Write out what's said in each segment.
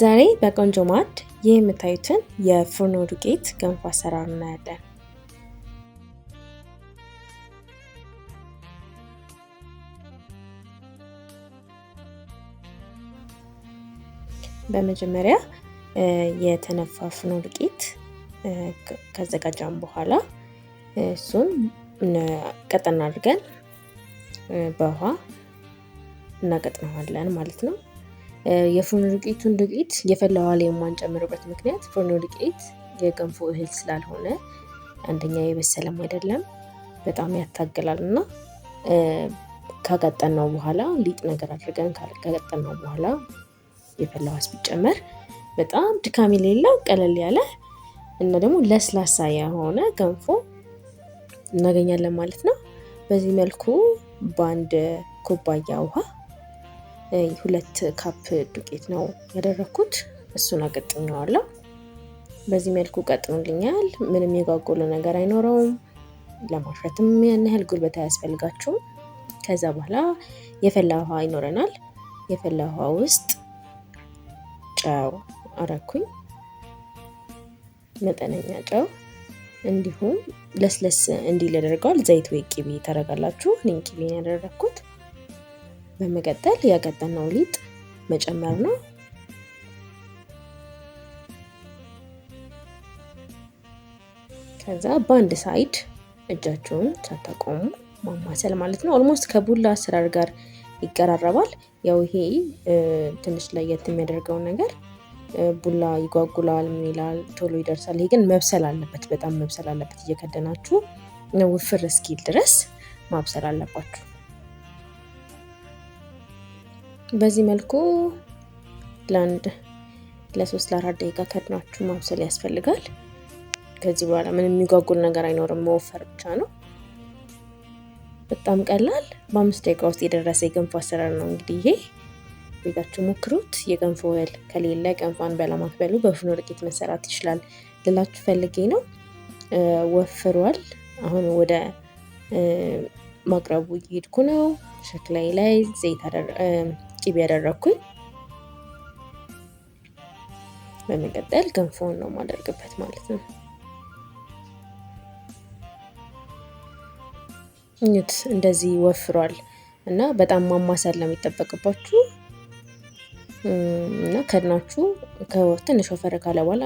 ዛሬ በቆንጆ ማዕድ ይህ የምታዩትን የፍርኖ ዱቄት ገንፎ አሰራር እናያለን። በመጀመሪያ የተነፋ ፍርኖ ዱቄት ካዘጋጀን በኋላ እሱን ቀጠን አድርገን በውሃ እናቀጥነዋለን ማለት ነው። የፍርኖ ዱቄቱን ዱቄት የፈላ ውሃ ላይ የማንጨምርበት ምክንያት ፍርኖ ዱቄት የገንፎ እህል ስላልሆነ አንደኛ የበሰለም አይደለም፣ በጣም ያታግላል እና ካቀጠነው በኋላ ሊጥ ነገር አድርገን ካቀጠነው በኋላ የፈላ ውሃ ቢጨመር በጣም ድካም የሌለው ቀለል ያለ እና ደግሞ ለስላሳ የሆነ ገንፎ እናገኛለን ማለት ነው። በዚህ መልኩ በአንድ ኩባያ ውሃ 2 cup ዱቄት ነው ያደረኩት። እሱን አቀጥነዋለሁ። በዚህ መልኩ ቀጥኖልኛል። ምንም የጓጎለ ነገር አይኖረውም። ለማሸትም ያን ያህል ጉልበት አያስፈልጋችሁም። ከዛ በኋላ የፈላ ውሃ ይኖረናል። የፈላ ውሃ ውስጥ ጨው አረኩኝ፣ መጠነኛ ጨው፣ እንዲሁም ለስለስ እንዲል ያደርገዋል። ዘይት ወይ ቅቤ ታደርጋላችሁ። እኔ ቅቤ ነው ያደረኩት። በመቀጠል ያቀጠነው ሊጥ መጨመር ነው። ከዛ በአንድ side እጃችሁን ሳታቆሙ ማማሰል ማለት ነው። Almost ከቡላ አሰራር ጋር ይቀራረባል። ያው ይሄ ትንሽ ለየት የሚያደርገው ነገር ቡላ ይጓጉላል፣ ምን ይላል፣ ቶሎ ይደርሳል። ይሄ ግን መብሰል አለበት፣ በጣም መብሰል አለበት። እየከደናችሁ ውፍር እስኪል ድረስ ማብሰል አለባችሁ። በዚህ መልኩ ለአንድ ለ3 ለ4 ደቂቃ ከድናችሁ ማብሰል ያስፈልጋል። ከዚህ በኋላ ምንም የሚጓጉል ነገር አይኖርም፣ መወፈር ብቻ ነው። በጣም ቀላል በ5 ደቂቃ ውስጥ የደረሰ የገንፎ አሰራር ነው። እንግዲህ ይሄ ቤታችሁ ሞክሩት። የገንፎ እህል ከሌለ ገንፎን በለማት በሉ በፍርኖ ዱቄት መሰራት ይችላል ልላችሁ ፈልጌ ነው። ወፍሯል። አሁን ወደ ማቅረቡ እየሄድኩ ነው። ሸክላይ ላይ ዘይት ቅቤ ያደረኩኝ። በመቀጠል ገንፎውን ነው የማደርግበት ማለት ነው። እዩት፣ እንደዚህ ወፍሯል እና በጣም ማማሰል ነው የሚጠበቅባችሁ እና ከድናችሁ ትንሽ ወፈር ካለ በኋላ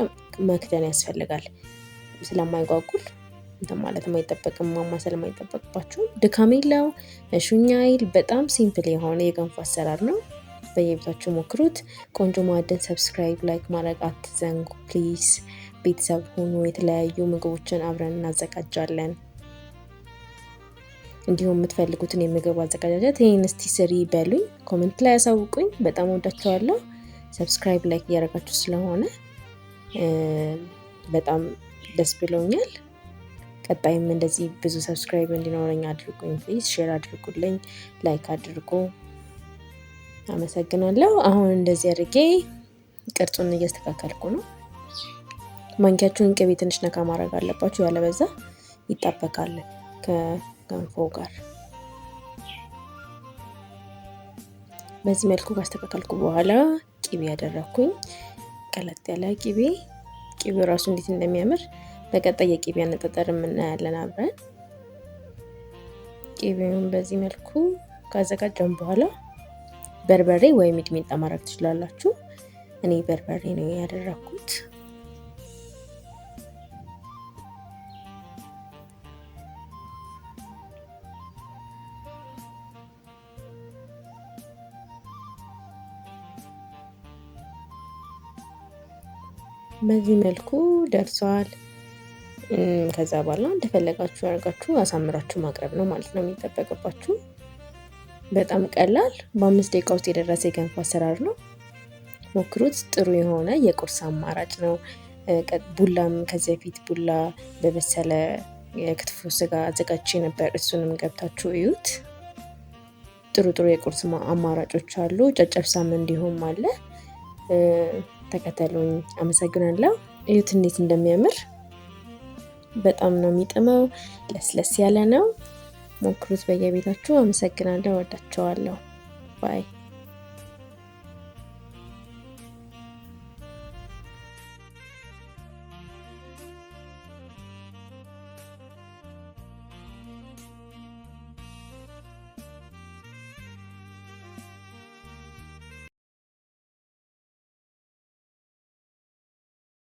መክደን ያስፈልጋል። ስለማይጓጉል እንትን ማለት የማይጠበቅም ማማሰል የማይጠበቅባችሁ፣ ድካም የለው፣ እሹኛ አይል። በጣም simple የሆነ የገንፎ አሰራር ነው። በየቤታችሁ ሞክሩት። ቆንጆ ማዕድን subscribe፣ like ማድረግ አትዘንጉ please። ቤተሰብ ሁኑ። የተለያዩ ምግቦችን አብረን እናዘጋጃለን። እንዲሁም የምትፈልጉትን የምግብ አዘገጃጀት ይህን እስቲ ስሪ በሉኝ፣ comment ላይ ያሳውቁኝ። በጣም ወዳችኋለሁ። Subscribe like እያደረጋችሁ ስለሆነ በጣም ደስ ብሎኛል። ቀጣይም እንደዚህ ብዙ subscribe እንዲኖረኝ አድርጉኝ please። Share አድርጉልኝ፣ like አድርጉ። አመሰግናለሁ። አሁን እንደዚህ አድርጌ ቅርጹን እያስተካከልኩ ነው። ማንኪያችሁን ቅቤ ትንሽ ነካ ማድረግ አለባችሁ፣ ያለበዛ ይጣበቃል ከገንፎ ጋር። በዚህ መልኩ ካስተካከልኩ በኋላ ቅቤ ያደረኩኝ፣ ቀለጥ ያለ ቅቤ። ቅቤው ራሱ እንዴት እንደሚያምር በቀጣይ የቅቤ አነጣጠር የምናያለን አብረን። ቅቤውን በዚህ መልኩ ካዘጋጀን በኋላ በርበሬ ወይም ሚጥሚጣ ማድረግ ትችላላችሁ። እኔ በርበሬ ነው ያደረኩት። በዚህ መልኩ ደርሷል። ከዛ በኋላ እንደፈለጋችሁ አድርጋችሁ አሳምራችሁ ማቅረብ ነው ማለት ነው የሚጠበቅባችሁ። በጣም ቀላል በ5 ደቂቃ ውስጥ የደረሰ የገንፎ አሰራር ነው። ሞክሩት። ጥሩ የሆነ የቁርስ አማራጭ ነው። ቡላም ከዚህ በፊት ቡላ በበሰለ የክትፎ ስጋ አዘጋጅቼ ነበር። እሱንም ገብታችሁ እዩት። ጥሩ ጥሩ የቁርስ አማራጮች አሉ። ጨጨብሳም እንዲሁም አለ። ተከተሉኝ። አመሰግናለሁ። እዩት እንዴት እንደሚያምር፣ በጣም ነው የሚጥመው። ለስለስ ያለ ነው። ሞክሩት በየቤታችሁ። አመሰግናለሁ። ወዳችኋለሁ። Bye።